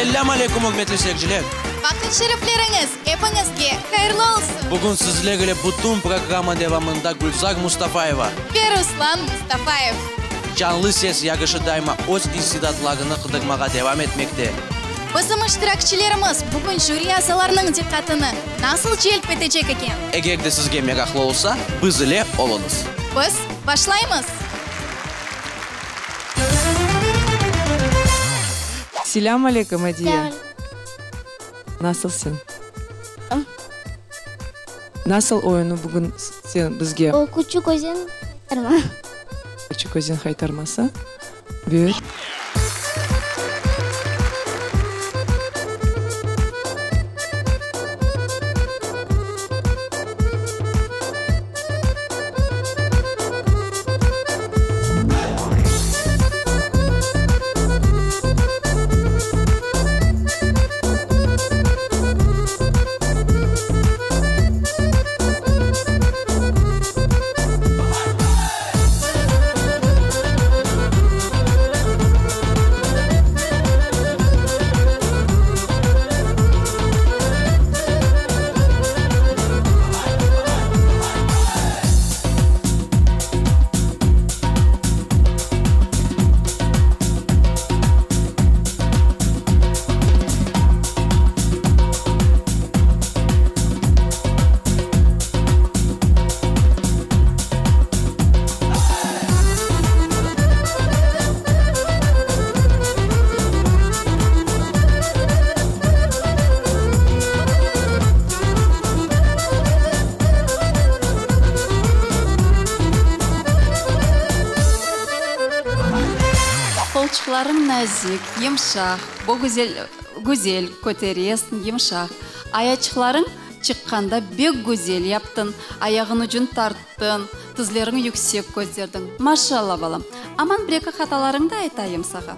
Selâm aleyküm, ürmetli seyirciler! Vaqıt şerifleriñiz epiñizge hayırlı olsun! Bugün sizler ile bütün programma devamında Gülzar Mustafayeva. Ve Ruslan Mustafayev. Canlı ses yarışı daima öz istidatlarını qıdırmağa devam etmekte. Bizim iştirakçilerimiz bugün jüri azalarınıñ diqqatını nasıl celp etecek eken? Eger de sizge meraqlı olsa, biz ile oluñız. Biz başlaymız! Selâm aleyküm, Ediye. Nasılsıñ? Nasıl oyunı bugün sen bizge? O Küçük özen qaytarma. Küçük özen qaytarması. Buyur. Qolçıqlarıñ nazik, yımşaq, bo güzel, güzel köteresiñ, yımşaq. Ayaçıqlarıñ çıqqanda bek güzel yaptıñ, ayağıñ ucun tarttıñ, tizleriñ yüksek köterdiñ. Maşalla, balam. Aman bir-eki hatalarıñ da aytayım sağa.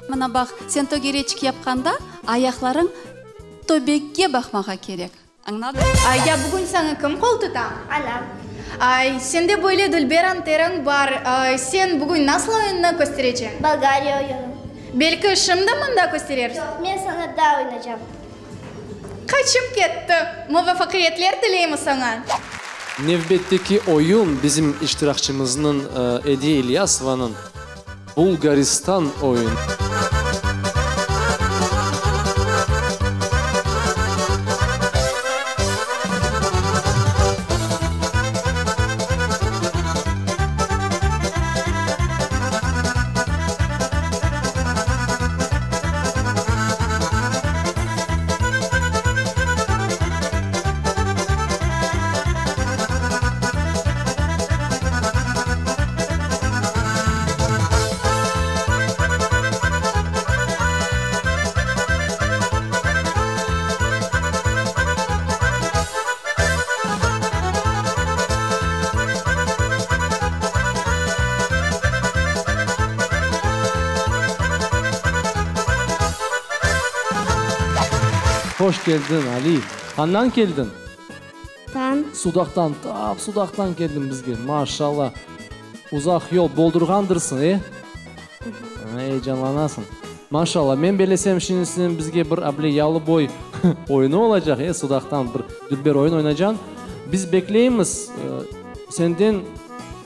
Mına baq, sen tögereçik yapqanda ayaqlarıñ töbege baqmağa kerek. Añladıñ? Ay, ya bugün saña kim qol tuta? Anam. Ay, sende böyle dülber anteriñ bar. Ay, sen bugün nasıl oyunnı köstereceñ? Bolgariya oyunı. Belki şimdi mında kösterersiñ? Yoq, men sanada oynaycam. Qaçıp ketti. Muvafaqiyetler tileymiz saña. Nevbetteki oyun bizim iştirakçımıznıñ Ediye İlyasovanıñ Bulgaristan oyunı. Hoş keldiñ, Ali! Qandan keldiñ? Tan. Sudaqtan, tap Sudaqtan keldiñ bizge, maşallah! Uzaq yol boldurğandırsıñ, e? Eyecanlanasıñ. Maşallah! Men belesem, şimdi seniñ bizge bir able yalıboy oyunı olacaq, e? Sudaqtan bir dülber oyun oynacañ. Biz bekleymiz, senden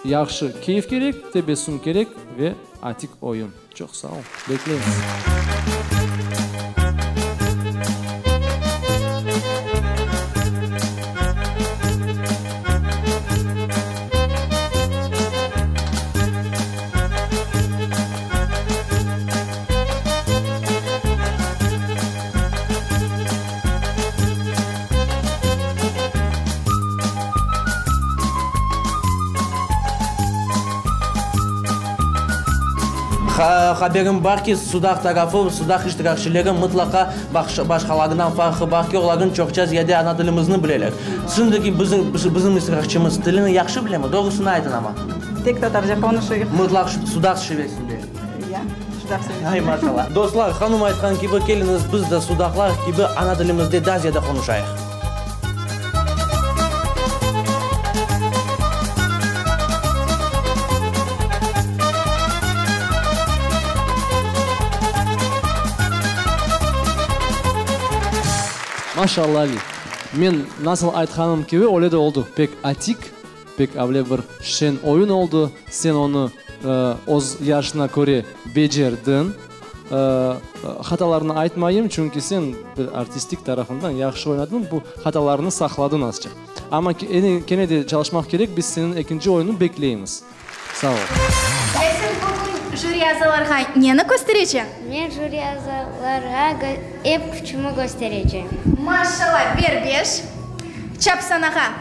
yahşı keyf kerek, tebessüm kerek ve atik oyun. Çoq sağ ol, bekleymiz. Haberim bar ki, Sudaq tarafı, Sudaq iştirakçileri mıtlaqa başqalarından farqı bar ki, olarnıñ çoqça ziyade ana tilimizni bileler. Şimdiki bizim bizim iştirakçimiz tilini yahşı bilemi? Doğrusını aytıñ amma. Tek tatarca qonuşuyıq. Mıtlaq Sudaq şivesinde. Ya, Sudaq şivesinde. Ay, maşallah. Dostlar, hanım aytqan kibi, keliñiz biz de sudaqlar kibi ana tilimizde daa ziyade qonuşayıq. Maşalla, Ali. Men nasıl aytqanım kibi, öyle de oldı. Pek atik, pek avle bir şeñ oyun oldı. Sen onı öz yaşına köre becerdiñ. Hatalarnı aytmayım, çünki sen bir artistik tarafından yahşı oynadıñ, bu hatalarnı saqladıñ azca. Amma kene de çalışmaq kerek, biz seniñ ekinci oyunı bekleymiz. Sağ ol. Ya sen bugün jüri azalarğa neni köstereceñ? Men jüri azalarğa ep küçümi kösterecem. Maşallah, ber beş. Çap sanağa.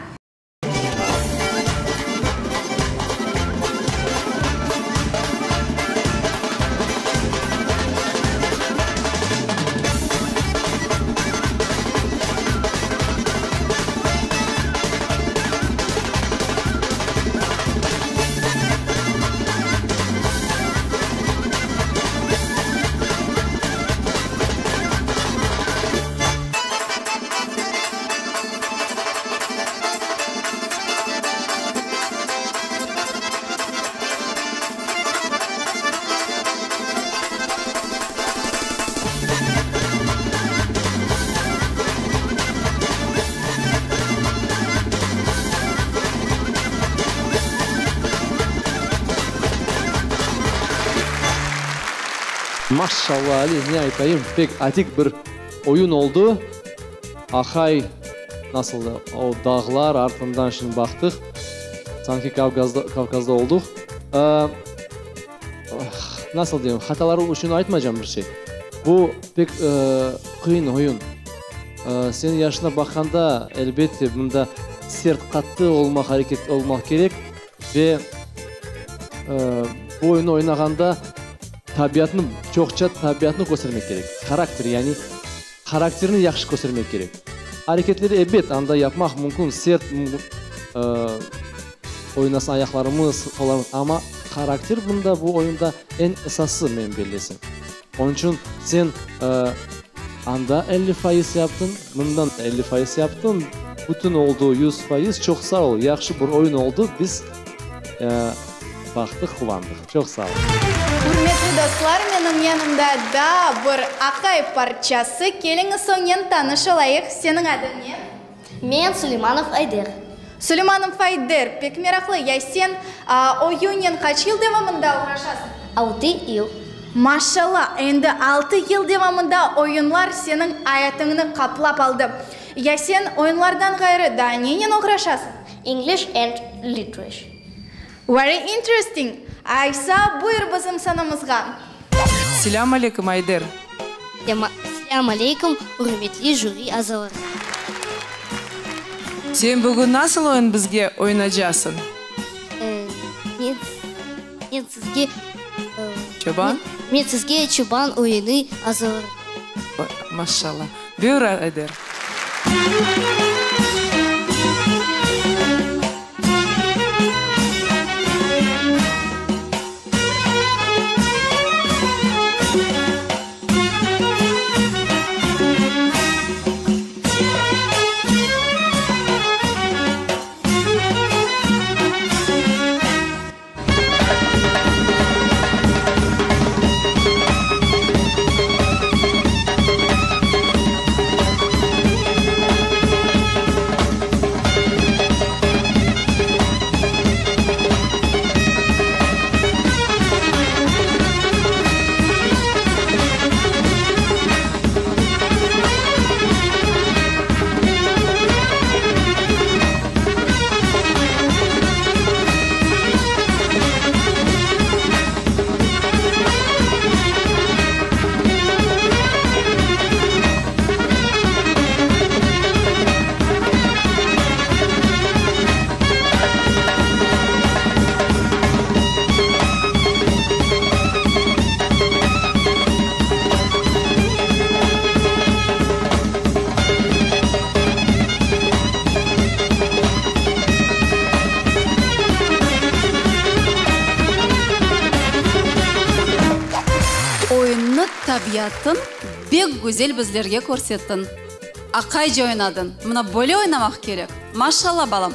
Maşşalla, Ali, ne aytayım, pek atik bir oyun oldı. Ahay, nasıl da, o dağlar artından şimdi baqtıq, sanki Kavkazda, Kavkazda olduq. Nasıl deyim, hataları içün aytmaycam bir şey. Bu pek qıyın oyun. Seniñ yaşına baqqanda, elbette, bunda sert, qattı olmaq, areket olmaq kerek ve bu oyunnı oynağanda tabiatnı, çoqça tabiatnı köstermek kerek, harakter, yani harakterni yahşı köstermek kerek. Areketleri, ebet, anda yapmaq mümkün, sert oynasın ayaqlarımız, qollarımız, amma harakter bunda, bu oyunda eñ esası, men bellesem. Onıñ içün sen anda 50% yaptıñ, mından 50% yaptıñ, bütün oldı 100%. Çoq sağ ol, yahşı bir oyun oldı, biz baqtıq, quvandıq. Çoq sağ ol. Ürmetli dostlar, menim yanımda daa bir aqay parçası, keliñiz oñen tanış olayıq. Seniñ adıñ ne? Men Suleymanov Ayder. Suleymanov Ayder, pek meraqlı. Ya sen oyunnen qaç yıl devamında oğraşasıñ? Altı yıl. Maşallah, endi altı yıl devamında oyunlar seniñ ayatıñnı qaplap aldı. Ya sen oyunlardan ğayrı daa nenen oğraşasıñ? English and Literature. Very interesting! Aysa, buyur bizim sanamızğa. Selâm aleyküm, Ayder. Selâm aleyküm, ürmetli jüri azaları. Sen bugün nasıl oyun bizge oynacasıñ? Men, men sizge. Çoban? Men sizge çoban oyunı azırladım. Maşallah. Buyur, Ayder. Oyunnı tabiatın bek güzel bizlerge körsettiñ. Aqayca oynadıñ. Mına böyle oynamaq kerek. Maşalla, balam.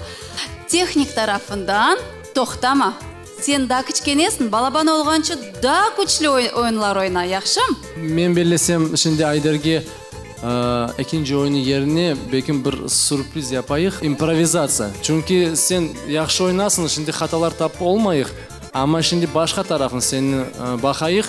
Tehnik tarafından toqtama. Sen daa kiçkenesiñ, balaban olğançı daa küçlü oyunlar oyna, yahşım? Men bellesem, şimdi Ayderge. Ekinci oyunı yerine belkim bir sürpriz yapayıq, improvizatsiya. Çünki sen yahşı oynasıñ, şimdi hatalar tapıp olmayıq, amma şimdi başqa tarafın seni baqayıq.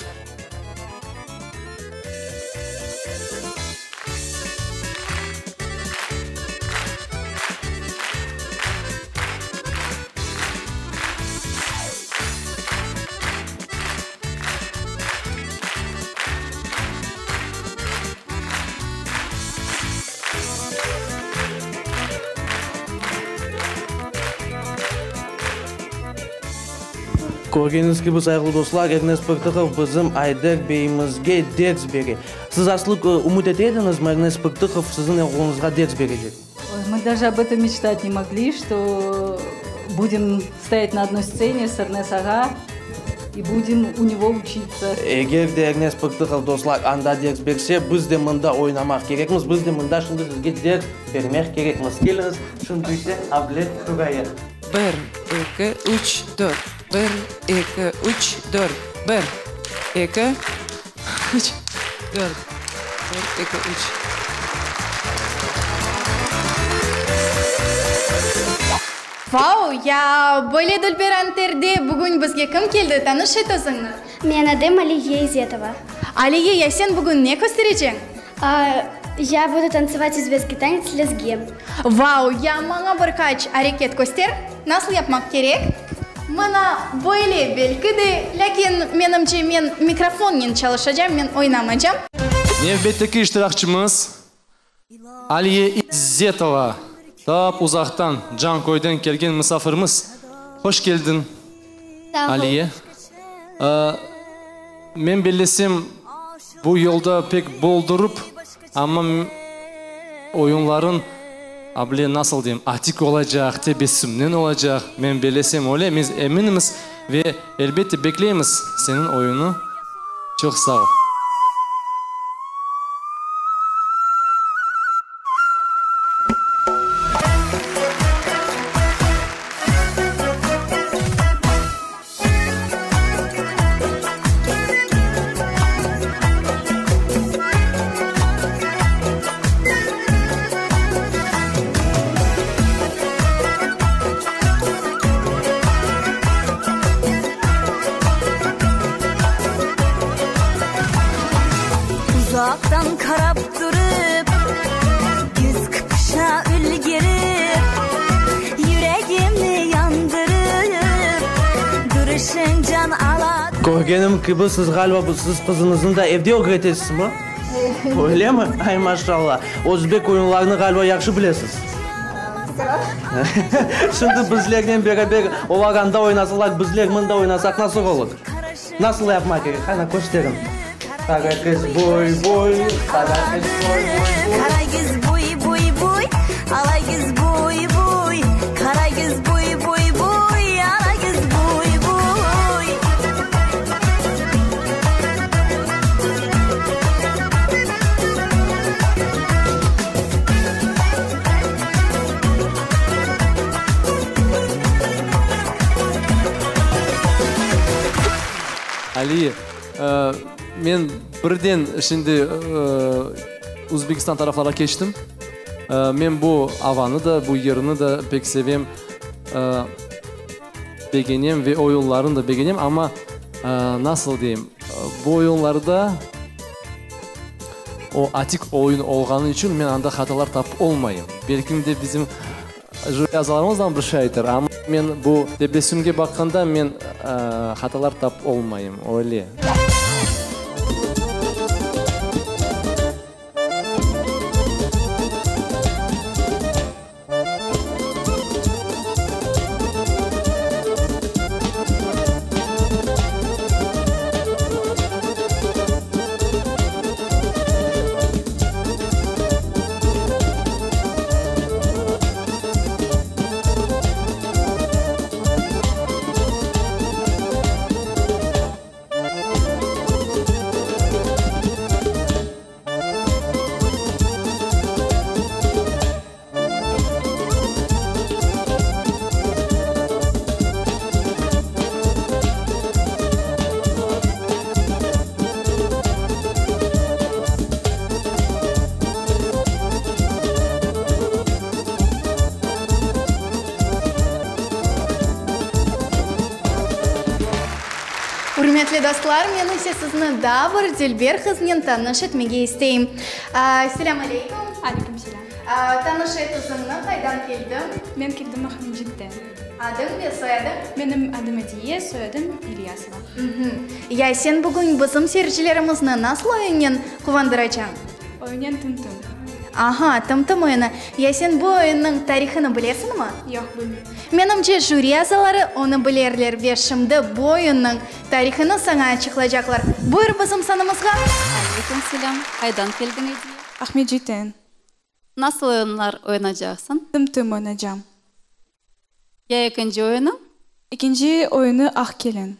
Körgeniñiz kibi, sayğılı dostlar, Ernes Pırtıqov bizim Ayder beyimizge ders bere. Siz aslı ümüt ete ediñizmi, Ernes Pırtıqov siziñ oğluñızğa ders berecek? Мы даже об этом мечтать не могли, что будем стоять на одной сцене с Эрнес ağa и будем у него учиться. Eger de Ernes Pırtıqov, dostlar, anda ders berse, biz de mında oynamaq kerekmiz, biz de mında şimdi sizge ders bermek kerekmiz. Keliñiz, şimdi ise able turayıq. Bir, eki, üç, dört. Bir, eki, üç, dört. Bir, eki, üç, dört. Bir, eki, üç. Vau, ya böyle dülber anterde bugün bizge kim keldi, tanış et özüñni. Menim adım Aliye İzetova. Aliye, ya sen bugün ne köstereceñ? Ya budu tantsıvat özbekskiy tanets lezgi. Vau, ya maña bir qaç areket köster, nasıl yapmaq kerek? Mına böyle belki de, lâkin menimce men mikrofonnen çalışacam, men oynamacam. Nevbetteki iştirakçımız Aliye İzzetova, tap uzaqtan, Canköyden kelgen musafirimiz. Hoş keldiñ, Aliye. Men bellesem, bu yolda pek boldurıp, amma oyunlarıñ, able, nasıl deyim, atik olacaq, tebessümnen olacaq, men bellesem öyle, biz eminmiz ve, elbette, bekleymiz seniñ oyunı. Çoq sağ ol. Uzaqtan qarap turıp, Yüz qıpışa ülgerip, Yüregimni yandırıp, Duruşıñ can ala. Körgenim kibi, siz ğaliba siz qızıñıznı da evde ögretesizmi? Öylemi? Ay, maşallah! Özbek oyunlarını ğaliba yahşı bilesiz. Şimdi bizlernen beraber olar anda oynasalar, bizler mında oynasaq nasıl olur? Nasıl yapmaq kerek? Qana, kösteriñ. Qara qız boy, boy, qara qız boy, boy, boy. Qara qız boy, boy, boy, ala qız boy, boy, qara qız boy, boy, boy, ala qız boy, boy. Ali, men birden şimdi Uzbekistan taraflara keçtim. Men bu avanı da, bu yerni de pek sevem, begenem ve oyunlarını da begenem, amma, nasıl deyim, bu oyunlarda o atik oyun olğanı içün men anda hatalar tapıp olmayım. Belkim de bizim Jüri azalarımız bir şey aytır, amma men bu tebessümge baqqanda men hatalar tapıp olmayım, öyle. Ürmetli dostlar, men ise sizni daa bir dülber qıznen tanış etmege isteyim. Selâm aleyküm. Aleyküm selâm. Tanış et özüñni, qaydan keldiñ? Men keldim Aqmescitten. Adıñ ve soyadıñ? Menim adım Ediye, soyadım İlyasova. Ya sen bugün bizim seyircilerimizni nasıl oyunnen quvandıracañ? Oyunnen Tım-tım. Aha, Tım-tım oyunı. Ya sen bu oyunnıñ tarihını bilesiñmi? Yoq, bilmeyim. Menimce, jüri azaları onı bilerler ve şimdi bu oyunnıñ tarihını saña açıqlaycaqlar. Buyur bizim sanamızğa! Aleyküm selâm. Qaydan keldiñ, Ediye? Aqmescitten. Nasıl oyunlar oynacaqsıñ? Tım-tım oynacam. Ya ekinci oyunı? Ekinci oyunı Aq kelin.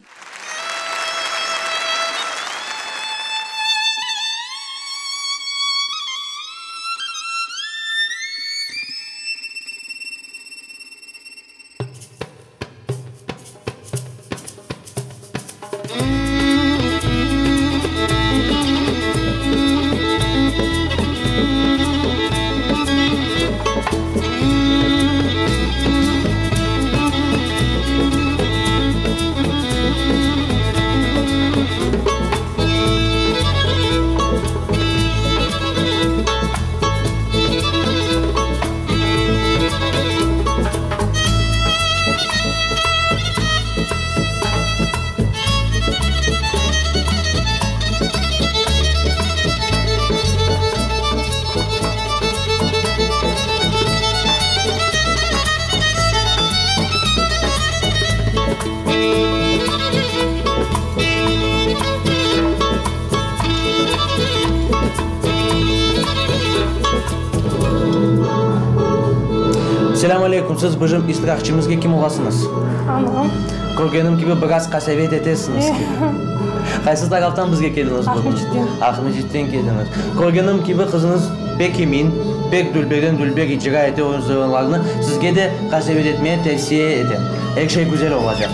Selâm aleyküm, siz bizim iştirakçimizge kim olasıñız? Anam. Körgenim kibi, biraz qasevet etesiñiz kibi. Qaysı taraftan bizge keldiñiz bugün? Aqmescitten. Aqmescitten keldiñiz. Körgenim kibi, qızıñız pek emin, pek dülberden dülber icra ete öz oyunlarını. Sizge de qasevet etmeye tevsiye etem. Er şey güzel olacaq.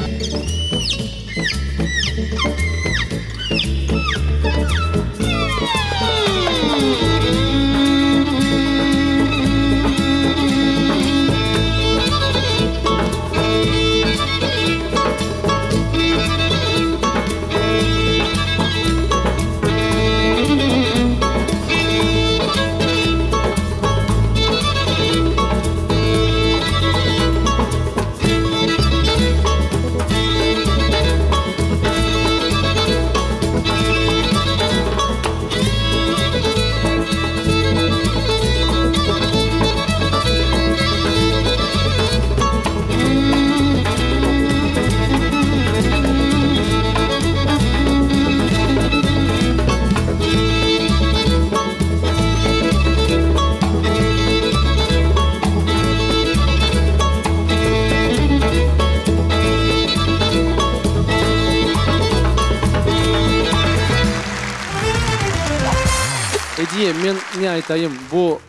Ediye, men ne aytayım, bu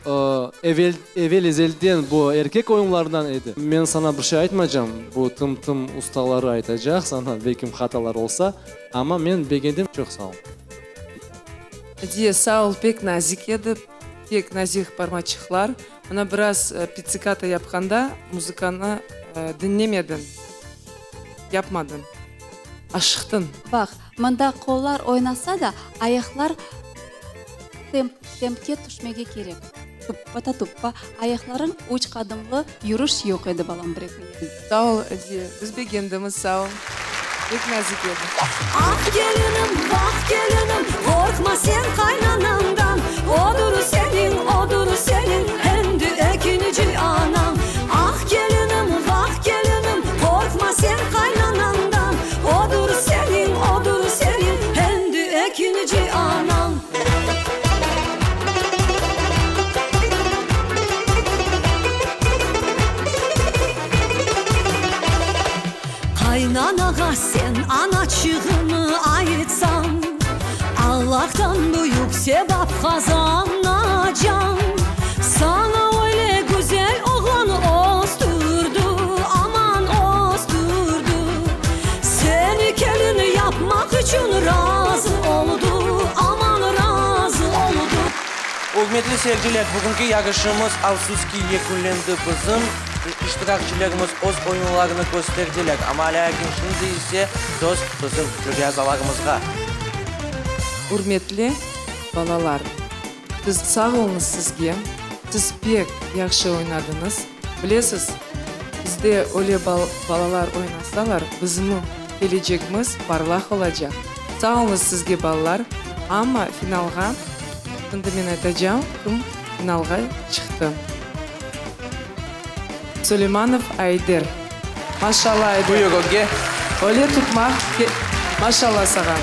evel, evel-ezelden bu erkek oyunlarından edi. Men saña bir şey aytmaycam, bu Tım-tım ustaları aytacaq saña, belkim hatalar olsa, amma men begendim, çoq sağ ol. Ediye, sağ ol, pek nazik edi, pek nazik parmaçıqlar. Mına biraz pitsikato yapqanda muzıkanı diñlemediñ, yapmadıñ, aşıqtıñ. Baq, mında qollar oynasa da, ayaqlar temp, tempke tüşmege kerek. Tuppa-ta-tuppa, ayaqlarıñ üç qadımlı yürüş yoq edi, balam, bir eki. Sağ ol, Ediye, biz begendimiz, sağ ol. Pek nazik edi. Ah kelinim, vah kelinim, qorqma sen qaynanañdan, Odur seniñ, odur seniñ endi ekinci anañ. Ah kelinim, vah kelinim, qorqma sen qaynanañdan, Odur seniñ, odur seniñ endi ekinci anañ. Qaynanağa sen anaçığını aytsañ, Allahtan büyük sevap qazanacañ. Saña öyle güzel oğlan östürdi, aman östürdi. Seni kelin yapmaq içün razı oldı, aman razı oldı. Ürmetli seyirciler, bugünki yarışımız, afsus ki, yekünlendi. Bizim. iştirakçilerimiz öz oyunlarını kösterdiler, amma lâkin şimdi ise söz bizim jüri azalarımızğa. Ürmetli balalar, siz sağ oluñız sizge, siz pek yahşı oynadıñız. Bilesiz, bizde öyle balalar oynasalar, bizim kelecegimiz parlaq olacaq. Sağ oluñız sizge, balalar, amma finalğa, şimdi men aytacağım, kim finalğa çıqtı. Suleymanov Ayder. Maşallah, Ayder. Buyur ögge. Öyle tutmaq, maşallah saña.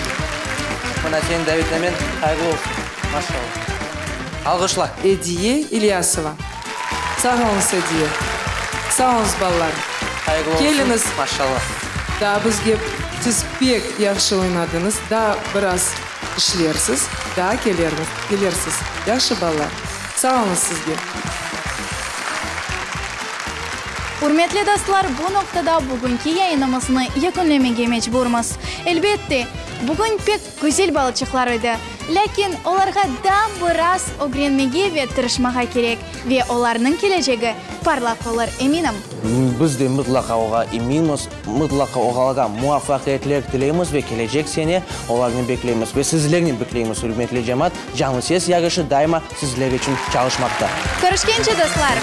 Mına seniñ davetnamen hayırlı olsun. Maşallah. Alğışla. Ediye İlyasova. Sağ oluñız, Ediye. Sağ oluñız, balalar. Hayırlı olsun. Keliñiz. Maşallah. Daa bizge, siz pek yahşı oynadıñız, daa biraz işlersiz, daa kelermiz, kelersiz. Yahşı, balalar. Sağ oluñız sizge. Ürmetli dostlar, bu noqtada bugünki yayınımıznı yekünlemege mecburmız. Elbette, bugün pek güzel balaçıqlar edi, lâkin olarğa daa biraz ögrenmege ve tırışmağa kerek ve olarnıñ kelecegi parlaq olur, eminim. Biz de mıtlaqa oğa eminmiz, mıtlaqa oğalarğa muvafaqiyetler tileymiz ve kelecek sene olarnı bekleymiz ve sizlerni bekleymiz, ürmetli cemaat, Canlı Ses yarışı daima sizler içün çalışmaqta. Körüşkence, dostlar!